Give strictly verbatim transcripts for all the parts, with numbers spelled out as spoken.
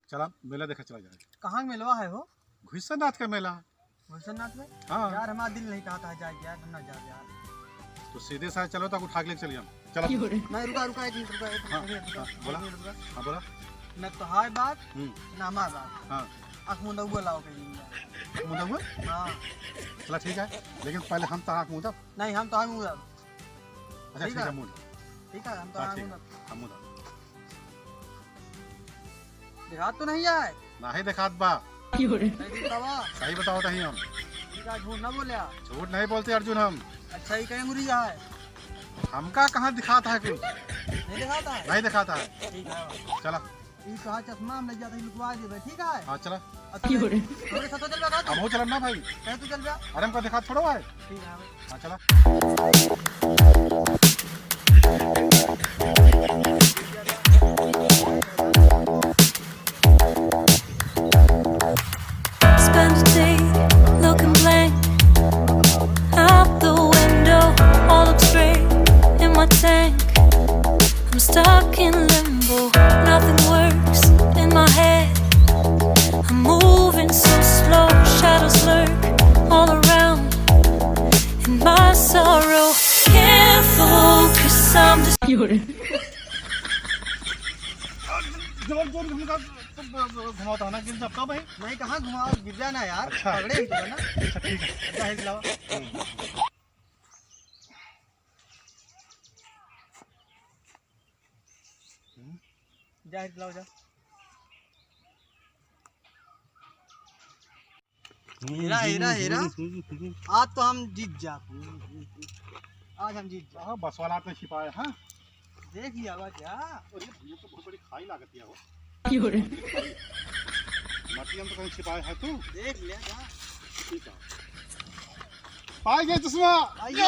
चला, मेला देखे चला जाए। कहाँ के मेलवा है हो? घुइसननाथ का मेला। घुइसननाथ में? हाँ। यार, हमारा दिल नहीं कहता है जाए के यार, हम ना जाए यार। तो सीधे साथ चलो, तो उठा के लेके चलिए हम। चलो। नहीं, रुका, रुका, एक मिनट, रुका, एक मिनट, हाँ, रुका, हाँ, बोला। एक मिनट, रुका। हाँ, बोला। ना तो हाय बात, हम्म। ना हमार बात। हाँ। आँख मुंदा हुआ लाओ कहीं। मुंदा हुआ? हाँ। चला, ठीक है, लेकिन पहले हम तो आँख मुंदा। नहीं, हम तो आँख मुंदा। अच्छा, ठीक ठीक है। है, मुंदा। ठीक है, हम तो हाँ, आँख ठीक मुंदा। है, हम मुंदा। देखात तो नहीं है? नहीं देखात बा। क्यों रे? नहीं दिखावा। सही बताओ तही हम। ठीक है, झूठ ना बोले आप। झूठ नहीं बोलते अर्जुन हम। अच्छा, ये कहीं मुरी है? हमका कहाँ दिखाता है कुछ? नहीं दिखाता है? नहीं दिखाता है। ठीक है। चला। ये कहा चश्मा हम ले जाते हैं, लुकवा देबे, ठीक है? हाँ, चला। अच्छा, क्यों रे? हमरे साथ चल बे का तू? हम हो चलब ना भाई। कहे तू चल बे? अरे हमका दिखात थोड़ो है। ठीक है भाई। हाँ, चला। Spend a day looking blank out the window, all looks straight in my tank. I'm stuck in limbo, nothing works in my head. I'm moving so slow, shadows lurk all around. In my sorrow, can't focus, I'm just जोर, जोर घुमा, घुमाता है ना, गिर जाता भाई। नहीं, कहाँ घुमाओ, गिर जाना यार, अच्छा। पकड़े ही तो है ना। अच्छा, ठीक है। जा, हिल लाओ। जा, हिल लाओ, जा। हीरा, हीरा, हीरा। आज तो हम जीत जा। आज हम जीत जा। हाँ, बस वाला आपने छिपाया, हाँ? देख लिया बा क्या? अरे भैया, तो बहुत बड़ी खाई लागत है वो। क्यों रे? मटिया में तो कहीं छिपाया है तू? देख लिया क्या? ठीक है। पाई गए चश्मा। पाई गए। ये!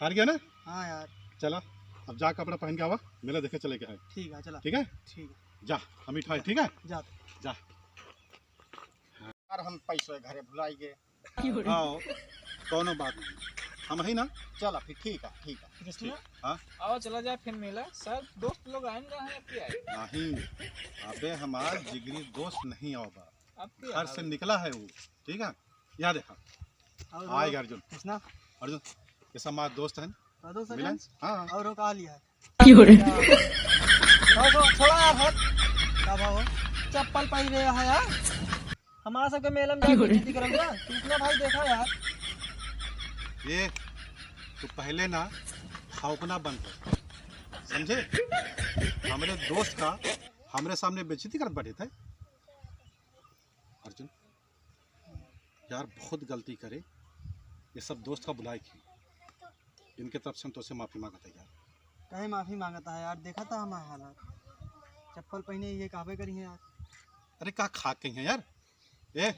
हार गया ना? हाँ यार। चला, अब जा कपड़ा पहन के आवा, मेला देखे चले के है। ठीक है, चला। ठीक है? ठीक है। जा, हम ही ठाए, ठीक है? जा। जा। यार, हम पैसे घरे भुलाई गए। हाँ, कौनो बात नहीं, हम ही ना। चला फिर, ठीक है, ठीक है। कृष्णा, ठीक, हाँ? आओ, चला जाए फिर मेला। सब दोस्त लोग आएंगे, हैं, अब क्या है? नहीं, अबे हमार जिगरी दोस्त नहीं आओ बा। अब क्या घर है? से निकला है वो, ठीक है? यहाँ देखा, और आएगा अर्जुन। कृष्णा। अर्जुन, ये सब हमारे दोस्त हैं। हाँ, दोस्त मिलन? हैं? हाँ। और वो कहाँ लिया है? क्यों रे? थोड़ा सा छोड़ा यार, हट। का भाव? चप्पल पहिरे है यार। हमारा सबके मेला में जाके क्यों रे? बेइज्जती करल बा। कृष्णा भाई देखा यार। ये, तू पहले ना हौकना बंद कर, समझे? हमरे दोस्त का हमरे सामने बेइज्जती करत बैठे थे। अर्जुन, यार बहुत गलती करे, ये सब दोस्त का बुलाए की। इनके तरफ से हम तोसे माफी मांगत है यार। काहे माफी मांगत है यार, देखा था हमारा हालात, चप्पल पहने ये कहबे करी है यार। अरे का खा के हैं यार, ए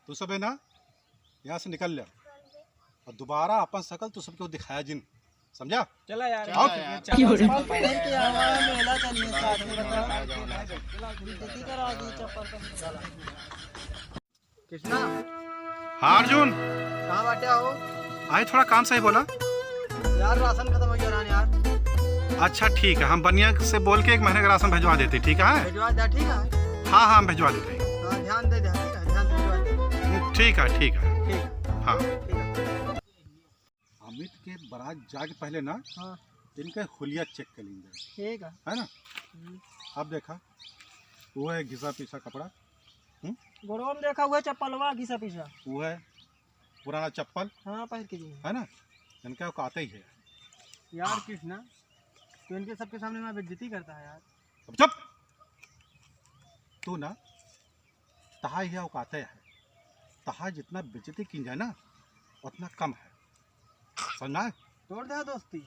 तू सब है ना, यहाँ से निकल ले और दोबारा अपन शकल तू सबको दिखाया जिन, समझा? चला यार, आओ। चला यार। चप्पल पहन के आवा है, मेला चलिए साथ में, बताओ। बेइज्जती करा दी चप्पल पहन के। कृष्णा। हाँ अर्जुन। कहाँ बाटे हो? आई थोड़ा काम से ही बोला। यार राशन खत्म हो गया यार। अच्छा ठीक है, हम बनिया से बोल के एक महीने का राशन भिजवा देते, ठीक है? भिजवा दे, ठीक है? हाँ हाँ, हम भिजवा देते हैं। हाँ, ध्यान दे दे, ठीक है, ध्यान से भिजवा दे। ठीक है, ठीक है। ठीक। हाँ। ठीक है। अमित के बारात जाके पहले ना, हाँ। इनका हुलिया चेक कर लेंगे। ठीक है। है ना? हम्म। अब देखा, वो है घिसा पिसा कपड़ा। हम्म? गोड़वा में देखा, वो है चप्पलवा घिसा पिसा। वो है पुराना चप्पल। हाँ, पहन के जी। है ना? इनका औकात ही है। यार कृष्णा, तो इनके सबके सामने मैं बेइज्जती करता है यार। अब चुप! तू ना तहा यह औकाते है, तहा जितना बेइज्जती की जाए ना, उतना कम है, समझा है? तोड़ दे दोस्ती।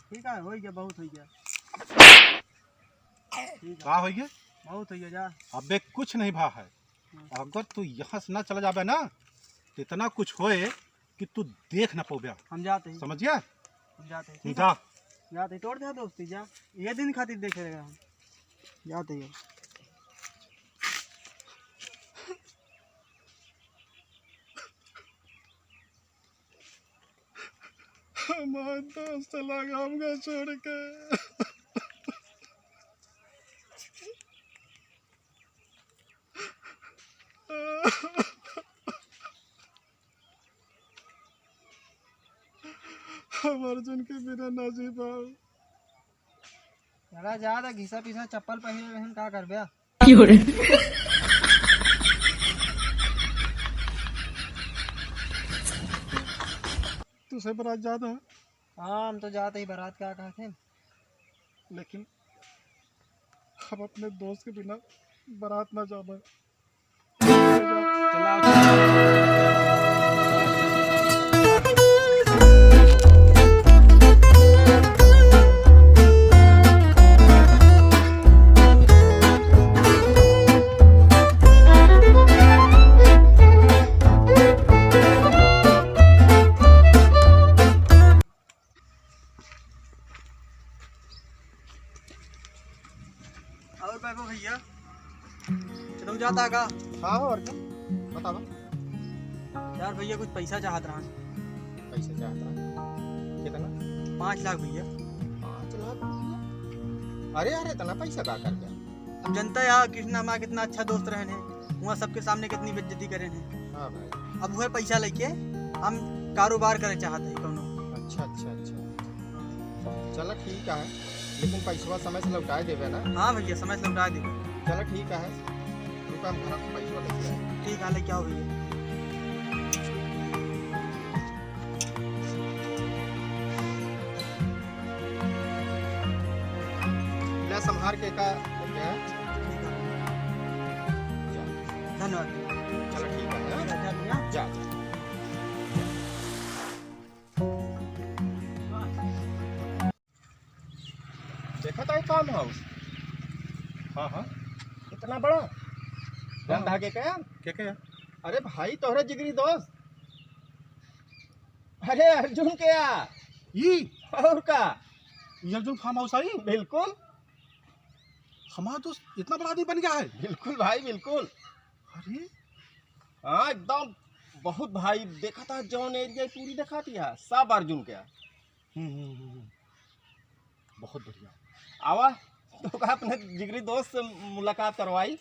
ठीक है, हो गया, बहुत हो गया। ठीक है। का हो गया? बहुत हो गया, जा। अबे कुछ नहीं भा है, हाँ। अगर तू यहाँ से ना चला जाबे ना, तो इतना कुछ होए कि तू देख ना पौबे। हम जाते हैं। समझ गया? हम जाते हैं, ठीक जा। है? जाते हैं, तोड़ दे दोस्ती, जा। ये दिन खातिर देखे रहे हम। जाते हैं। हमार दोस्त चला गया हमका छोड़ के। हम अर्जुन के बिना ना जी पाओ। चला जा, घिसा पिसा चप्पल पहिरे रहन, का करबे? क्यों रे? तू से बारात जात है? हाँ, हम तो जात ही बारात, का कहत हैं? लेकिन हम अपने दोस्त के बिना बारात ना जाबे। और वैभव भैया, चलो जाता का? हाँ, और क्या? बतावा। यार भैया, कुछ पैसा चाहत रहा। पैसा चाहत रहा? कितना? पाँच लाख भैया। पाँच लाख रुपया? अरे यार, इतना पैसा का कर गया? अब जनता यार, कृष्णा हमार कितना अच्छा दोस्त रहन है, वहाँ सबके सामने कितनी बेइज्जती करेन है। हाँ भाई। अब वह पैसा लेके हम कारोबार करे चाहत है कौनो। अच्छा, अच्छा, अच्छा। चला ठीक है, लेकिन पैसवा समय से लौटाए देबे ना? हाँ भैया, समय से लौटाए देबे। चला ठीक है, रुका, हम घर से पैसवा लेके आए। ठीक है, लेके आओ भैया। ले संभार के का हो गया? ठीक है। जा। धन्यवाद। चलो ठीक है, हाँ? जा, जा भैया। जा, जा। देखा था farm house? हाँ, हाँ। इतना बड़ा? हाँ। जान था के का? के का? अरे भाई, तोहरे जिगरी दोस्त। अरे अर्जुन के या। ई? और का? ई अर्जुन farm house आई? बिल्कुल। हमारा दोस्त इतना बड़ा आदमी बन गया है? बिल्कुल भाई, बिल्कुल। अरे। हाँ, एकदम बहुत भाई, देखा था जौन area पूरी देखा थी, हाँ, सब अर्जुन के। हम्म, हम्म, हम्म, हम्म। बहुत बढ़िया। आवा, तो का अपने जिगरी दोस्त से मुलाकात करवाई।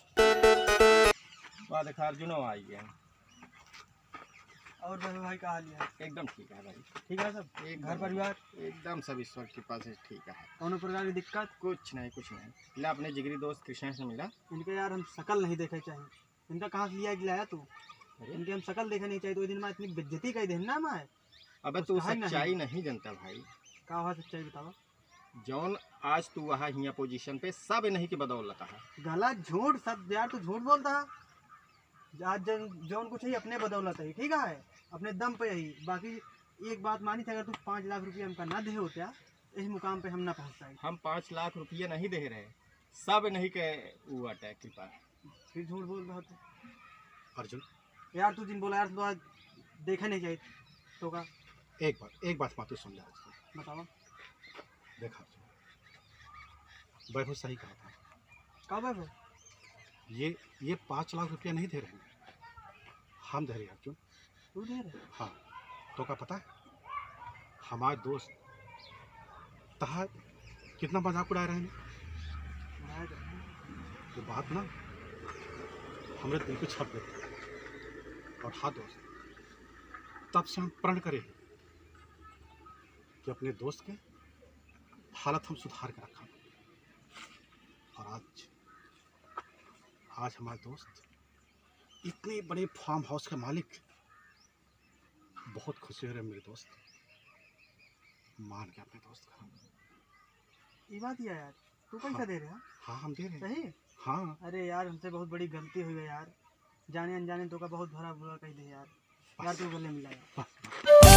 वाह, देखा, अर्जुनो आ गया। और भाई, भाई, का हाल है? एकदम ठीक है भाई। ठीक है सब? एकदम। घर परिवार? एकदम सब ईश्वर की कृपा से ठीक है। कौनो प्रकार की दिक्कत? कुछ नहीं, कुछ नहीं। ले, अपने जिगरी दोस्त कृष्णा से मिला। इनके यार हम शकल नहीं देखे चाहिए। इनका कहाँ से लिया के लाया तू? अरे। इनके हम शकल देखे नहीं चाहिए, तो दिन में इतनी बेइज्जती कर देन ना हमारे। अबे, कुछ तू कहा ही नहीं। सच्चाई नहीं जनता भाई। का हुआ सच्चाई बतावा? जौन आज तू वहाँ हियाँ position पे, सब इन्हीं के बदौलत है। गलत, झूठ, सब यार, तू झूठ बोलता है। आज जौन, जौन कुछ है, अपने बदौलत है, ठीक है, अपने दम पे ही। बाकी एक बात मानी थी, अगर तू पाँच लाख रुपया हमका ना दे होता, इस मुकाम पे हम ना पहुँचता। हम पाँच लाख रुपया नहीं दे रहे, सब इन्हीं के ऊ बाटे कृपा। फिर झूठ बोल रहा तू। अर्जुन। यार, तू जिन बोला यार, तू आज देखे नहीं जाए तो का? एक बात, एक बात मात्र सुन ले अर्जुन। बतावा। देख अर्जुन, वैभव सही कहा था। का वैभव? ये, ये पाँच लाख रुपया नहीं दे रहे हैं, हम दे रहे हैं अर्जुन। तू दे रहे? हाँ, तो का पता है, हमारे दोस्त तहार कितना मजाक उड़ा रहे हैं। उड़ा रहे हैं। वो बात ना हमरे दिल पे छप गई। और हाँ दोस्त, तब से हम प्रण करे हैं कि अपने दोस्त के हालत हम सुधार के रखा। और आज, आज हमारे दोस्त इतने बड़े farm house के मालिक, बहुत खुशी हो रही है मेरे दोस्त, मान के अपने दोस्त का। ये बात ही है यार, तू पैसा हाँ। दे रहे हैं? हाँ, हम दे रहे हैं। सही? हाँ। अरे यार, हमसे बहुत बड़ी गलती हुई है यार, जाने अनजाने तो का बहुत भरा बुरा कह दे यार। यार, तू गले मिला यार। बस।